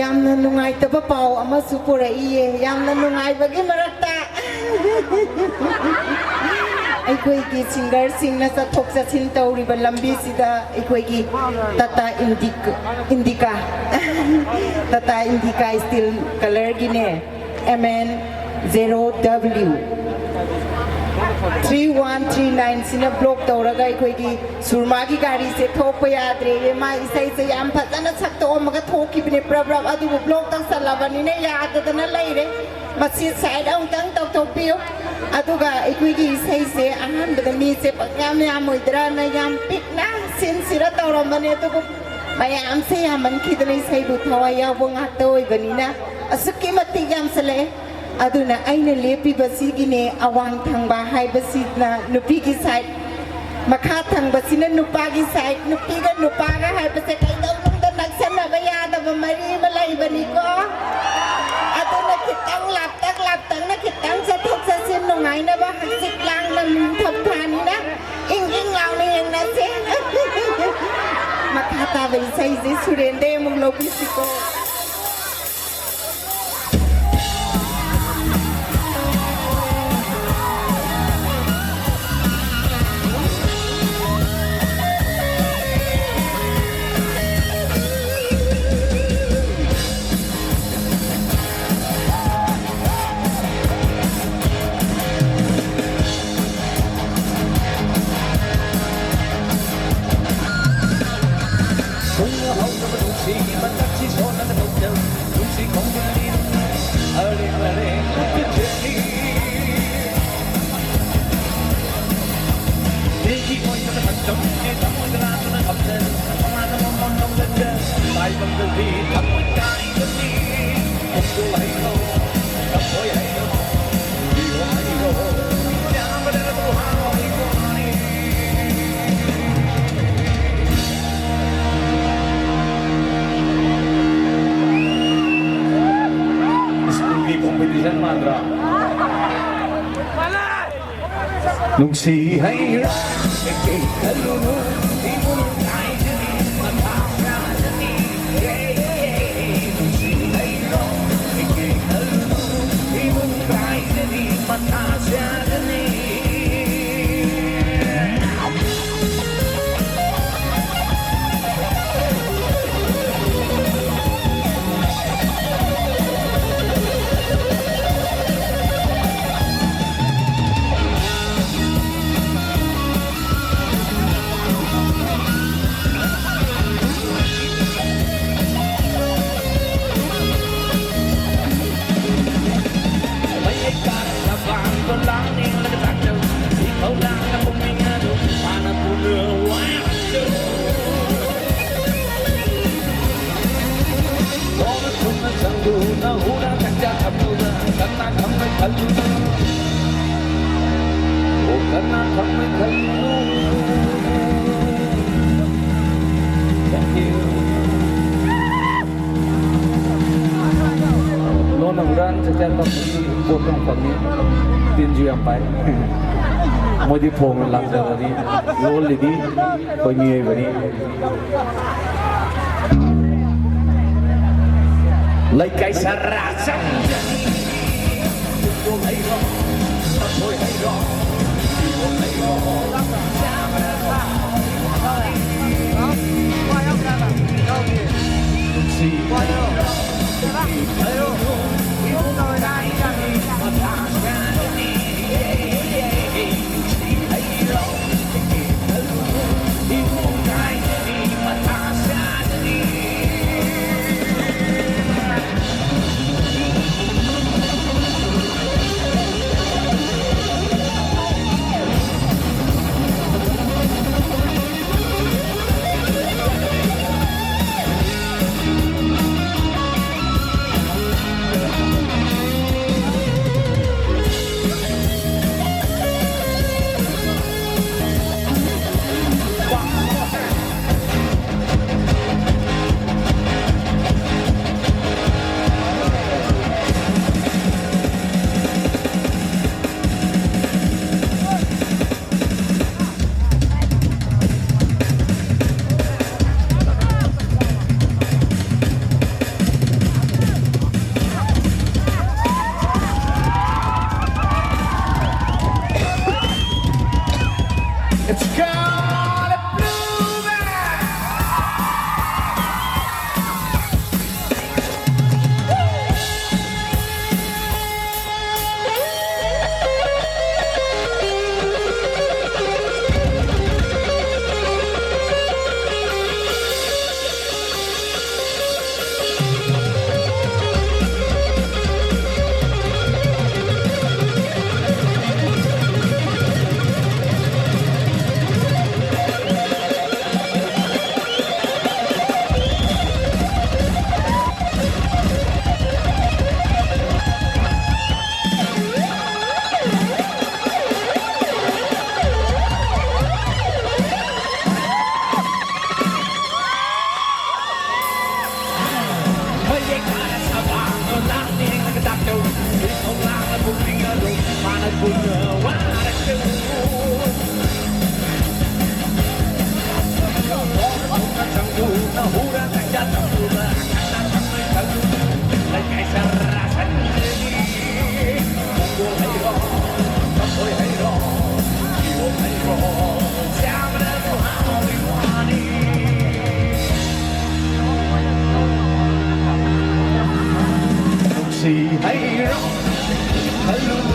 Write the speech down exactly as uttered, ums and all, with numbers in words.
ꯌꯥꯝꯅ ꯅꯨꯡꯉꯥꯏꯇꯕ ꯄꯥꯎ ꯑꯃꯁꯨ ꯄꯨꯔꯛꯏꯌꯦ꯫ ꯌꯥꯝꯅ ꯅꯨꯡꯉꯥꯏꯕꯒꯤ ꯃꯔꯛꯇ ꯑꯩꯈꯣꯏꯒꯤ ꯁꯤꯡꯒꯔꯁꯤꯡꯅ ꯆꯠꯊꯣꯛ ꯆꯠꯁꯤꯟ ꯇꯧꯔꯤꯕ ꯂꯝꯕꯤꯁꯤꯗ ꯑꯩꯈꯣꯏꯒꯤ Tata Indica, Tata Indica steel ꯀꯂꯔꯒꯤꯅꯦ, M N zero W three one three nine ꯁꯤꯅ ꯕ꯭ꯂꯣꯛ ꯇꯧꯔꯒ ꯑꯩꯈꯣꯏꯒꯤ ꯁꯨꯔꯃꯥꯒꯤ ꯒꯥꯔꯤꯁꯦ ꯊꯣꯛꯄ ꯌꯥꯗ꯭ꯔꯦꯌꯦ꯫ ꯃꯥ ꯏꯁꯩꯁꯦ ꯌꯥꯝ ꯐꯖꯅ ꯁꯛꯇꯣꯛꯑꯝꯃꯒ ꯊꯣꯛꯈꯤꯕꯅꯦ ꯄ꯭ꯔꯞ ꯄ꯭ꯔꯞ, ꯑꯗꯨꯕꯨ ꯕ꯭ꯂꯣꯛ ꯇꯧꯁꯜꯂꯕꯅꯤꯅ ꯌꯥꯗꯗꯅ ꯂꯩꯔꯦ꯫ ꯃꯁꯤ ꯁꯥꯏꯠ ꯑꯃꯨꯛꯇꯪ ꯇꯧꯊꯣꯛꯄꯤꯌꯨ꯫ ꯑꯗꯨꯒ ꯑꯩꯈꯣꯏꯒꯤ ꯏꯁꯩꯁꯦ ꯑꯍꯥꯟꯕꯗ ꯃꯤꯁꯦ ꯄꯪꯌꯥꯝ ꯌꯥꯝꯃꯣꯏꯗ꯭ꯔꯥꯅ ꯌꯥꯝ ꯄꯤꯛꯅ ꯁꯤꯟꯁꯤꯔ ꯇꯧꯔꯝꯕꯅꯦ, ꯑꯗꯨꯕꯨ ꯃꯌꯥꯝꯁꯦ ꯌꯥꯝꯃꯟꯈꯤꯗꯅ ꯏꯁꯩꯕꯨ ꯊꯋꯥꯏ ꯌꯥꯎꯕ ꯉꯥꯛꯇ ꯑꯣꯏꯕꯅꯤꯅ ꯑꯁꯨꯛꯀꯤ ꯃꯇꯤꯛ ꯌꯥꯝꯁꯜꯂꯛꯑꯦ꯫ ꯑꯗꯨꯅ ꯑꯩꯅ ꯂꯦꯞꯄꯤꯕꯁꯤꯒꯤꯅꯦ ꯑꯋꯥꯡ ꯊꯪꯕ ꯍꯥꯏꯕꯁꯤꯅ ꯅꯨꯄꯤꯒꯤ ꯁꯥꯏꯠ, ꯃꯈꯥ ꯊꯪꯕꯁꯤꯅ ꯅꯨꯄꯥꯒꯤ ꯁꯥꯏꯠ꯫ ꯅꯨꯄꯤꯒ ꯅꯨꯄꯥꯒ ꯍꯥꯏꯕꯁꯦ ꯀꯩꯗꯧꯅꯨꯡꯗ ꯅꯛꯁꯟꯅꯕ ꯌꯥꯗꯕ ꯃꯔꯤ ꯑꯃ ꯂꯩꯕꯅꯤꯀꯣ꯫ ꯑꯗꯨꯅ ꯈꯤꯇꯪ ꯂꯥꯞꯇꯛ ꯂꯥꯞꯇꯛꯅ ꯈꯤꯇꯪ ꯆꯠꯊꯣꯛ ꯆꯠꯁꯤꯟ ꯅꯨꯡꯉꯥꯏꯅꯕ ꯍꯛꯆꯤꯛ ꯂꯥꯡꯅ ꯅꯤꯡꯊꯝ ꯊꯥꯅꯤꯅ ꯏꯪ ꯏꯪ ꯂꯥꯎꯅ ꯌꯦꯡꯅꯁꯦ꯫ ꯃꯈꯥ ꯇꯥꯕ ꯏꯁꯩꯁꯦ ꯁꯨꯔꯦꯟꯗꯩ ꯑꯃꯨꯛ ꯂꯧꯕꯤꯁꯤꯀꯣ꯫ ꯁ꯭ꯀꯨꯜꯒꯤ ꯀꯣꯝꯄꯤꯇꯤꯁꯟ ꯃꯥꯟꯗ꯭ꯔꯣ? ꯅꯨꯡꯁꯤ ꯍꯩꯔꯥ ꯈꯜꯂꯨꯅꯨ, ꯏꯕꯨꯡ ꯀꯥꯏꯖꯅꯤ, ꯃꯊꯥ ꯁꯥꯖꯅꯤ꯫ ꯑꯣ ꯀꯅꯥ ꯈꯪꯅ ꯈꯜꯂꯨ꯫ Thank you. ꯂꯣꯟꯅ ꯍꯨꯔꯥꯟ ꯆꯠꯆ ꯇꯝꯕꯒꯤ ꯄꯣꯠꯇꯣ ꯐꯪꯉꯤ꯫ ꯇꯤꯟꯁꯨ ꯌꯥꯝ ꯄꯥꯏ꯫ ꯃꯣꯏꯗꯤ ꯊꯣꯡꯅ ꯂꯥꯛꯆꯕꯅꯤ꯫ ꯂꯣꯜꯂꯤꯗꯤ ꯑꯩꯈꯣꯏ ꯃꯤꯑꯣꯏꯕꯅꯤ꯫ ꯂꯩꯀꯥꯏ ꯁꯔꯥ ꯆꯪꯗꯅꯤ꯫ ꯅꯨꯡꯁꯤ ꯍꯩꯔꯣ, ꯈꯜꯂꯨ